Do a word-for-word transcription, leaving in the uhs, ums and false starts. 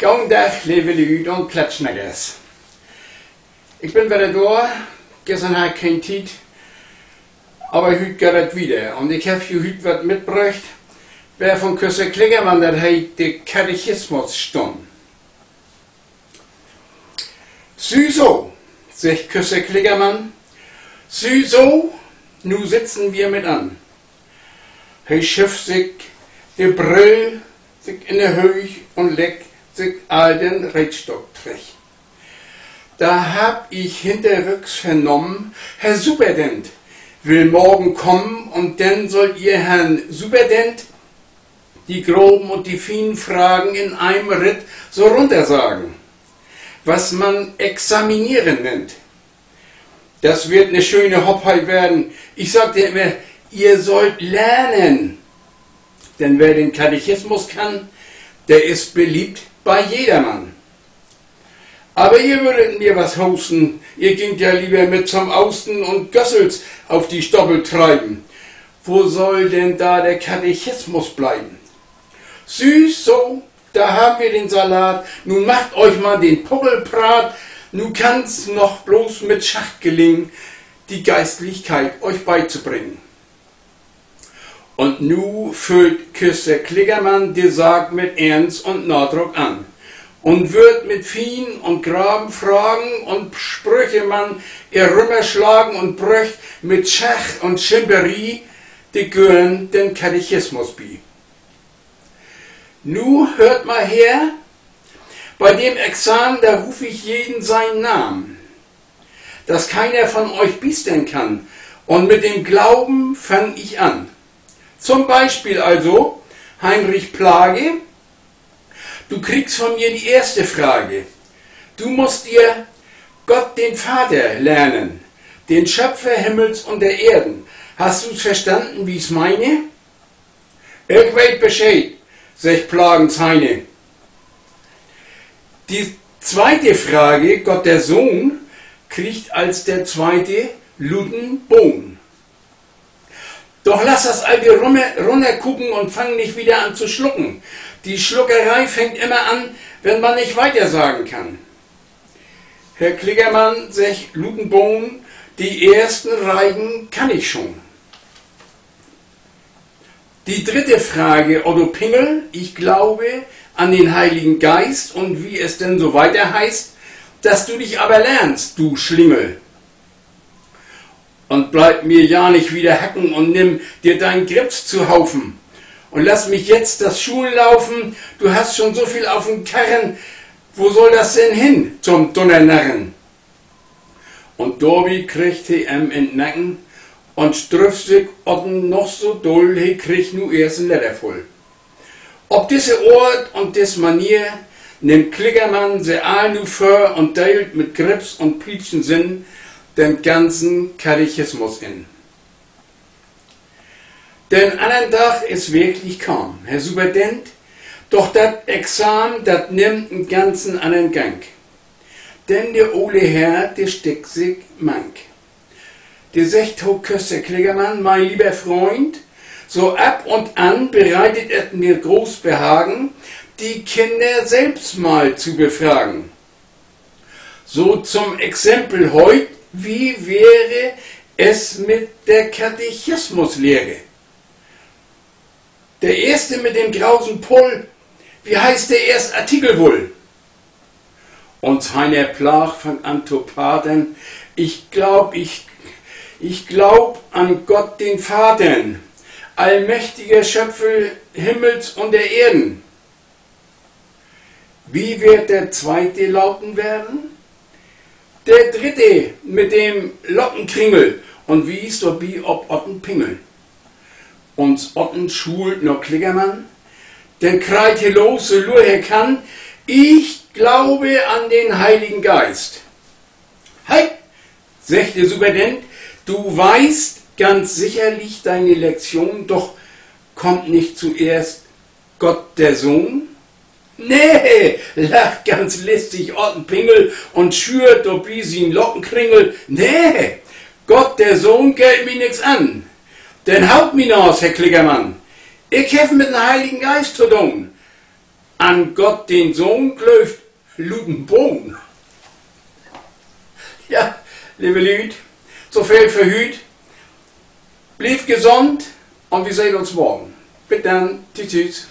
Goden Dag, leve Lüüd un Plattsnackers. Ik bün wedder dor. Güstern harr ik keen Tiet, aver hüüt geiht dat wieder. Un ik heff jo hüüt wat mitbröcht, weer von Köster Klickermann, dat heet de Katechismusstünn. Sühso, seggt Köster Klickermann, sühso, nu sitzen wir mit an. He schüfft sik de Brill sik in de Hööch un leggt sik all den Reetstock trecht. Da hab ich hinterrücks vernommen, Herr Superintendent will morgen kommen und dann sollt ihr Herrn Superintendent die groben und die fienen Fragen in einem Ritt so runtersagen, was man examinieren nennt. Das wird 'ne schöne Hoppei werden. Ich sagte immer, ihr sollt lernen. Denn wer den Katechismus kann, der ist beliebt bei jedermann. Aber ihr würdet mir was hosten, ihr gingt ja lieber mit zum Austen und Gössels auf die Stoppel treiben. Wo soll denn da der Katechismus bleiben? Süß, so, da haben wir den Salat. Nun macht euch mal den Puckel prad. Nu kann's noch bloß mit Schacht gelingen, die Geistlichkeit euch beizubringen. Un nu füllt Köster Klickermann de Saak mit Eernst un Nadruck an un würd mit fienen un graven Fragen un Sprüche man ehr rümmerslagen un bröcht mit Schacht un Schimperie de Gören den Katechismus bi. Nu hört mal her, bei dem Examen, da ruf ich jeden seinen Namen, dass keiner von euch biestern kann, und mit dem Glauben fang ich an. Zum Beispiel also, Heinrich Plage, du kriegst von mir die erste Frage. Du musst dir Gott, den Vater, lernen, den Schöpfer Himmels und der Erden. Hast du's verstanden, wie ich's meine? Ik weet Bescheed, seggt Plagens Heine. Die zweite Frage, Gott der Sohn, kriegt als der zweite Luten Bohn. Doch lass das alte Rumme-, Runterkucken und fang nicht wieder an zu schlucken. Die Schluckerei fängt immer an, wenn man nicht weiter sagen kann. Herr Klickermann, seggt Lutenbohn, die ersten Reigen kann ich schon. Die dritte Frage, Otto Pingel, ich glaube an den Heiligen Geist und wie es denn so weiter heißt, dass du dich aber lernst, du Schlingel. Und bleib mir ja nicht wieder hacken und nimm dir deinen Grips zu Haufen. Und lass mich jetzt das Schullaufen, du hast schon so viel auf dem Karren, wo soll das denn hin, zum Dunnernarren? Un dorbi kriggt he em in'n Nacken un strüff sik Otten noch so dull, he kriggt nu eerst en Ledder vull. Op disse Oort un disse Manier nimmt Klickermann se all nu vör un deelt mit Grips un Pietschensinn den ganzen Katechismus in. Den annern Dag is wirklich kamen, Herr Superintendent, doch dat Examen, dat nimmt en ganzen annern Gang. Denn de ole Herr, de stickt sik mank. De seggt to Köster Klickermann: Mein lieber Freund, so ab und an bereitet es mir groß Behagen, die Kinder selbst mal zu befragen. So zum Exempel heut, wie wäre es mit der Katechismuslehre? Der Erste mit dem krausen Pull, wie heißt der eerste Artikel woll? Uns Heiner Plaag fangt an to patern: Ich glaub, ich, ich glaub an Gott, den Vatern, allmächtiger Schöpfer Himmels und der Erden. Wie wird der zweite lauten werden? Der dritte mit dem Lockenkringel, un wiest dorbi op Otten Pingel. Uns Otten schuult na Klickermann, denn kreiht he los, so luut he kann: Ich glaube an den Heiligen Geist. Halt, seggt de Superintendent, du weißt ganz sicherlich deine Lektion, doch kommt nicht zuerst Gott der Sohn? Nee, lacht ganz listig Otten Pingel un schüert dorbi sien Lockenkringel. Nee, Gott der Sohn geiht mi nix an. Denn haut mi naas, Herr Klickermann. Ik heff mit den Heiligen Geist to doon. An Gott den Sohn glöövt, luten Bohn. Ja, leve Lüüd, so veel för hüüt. Blievt gesund un wi seht uns morgen. Bit denn. Tschüss, tschüss.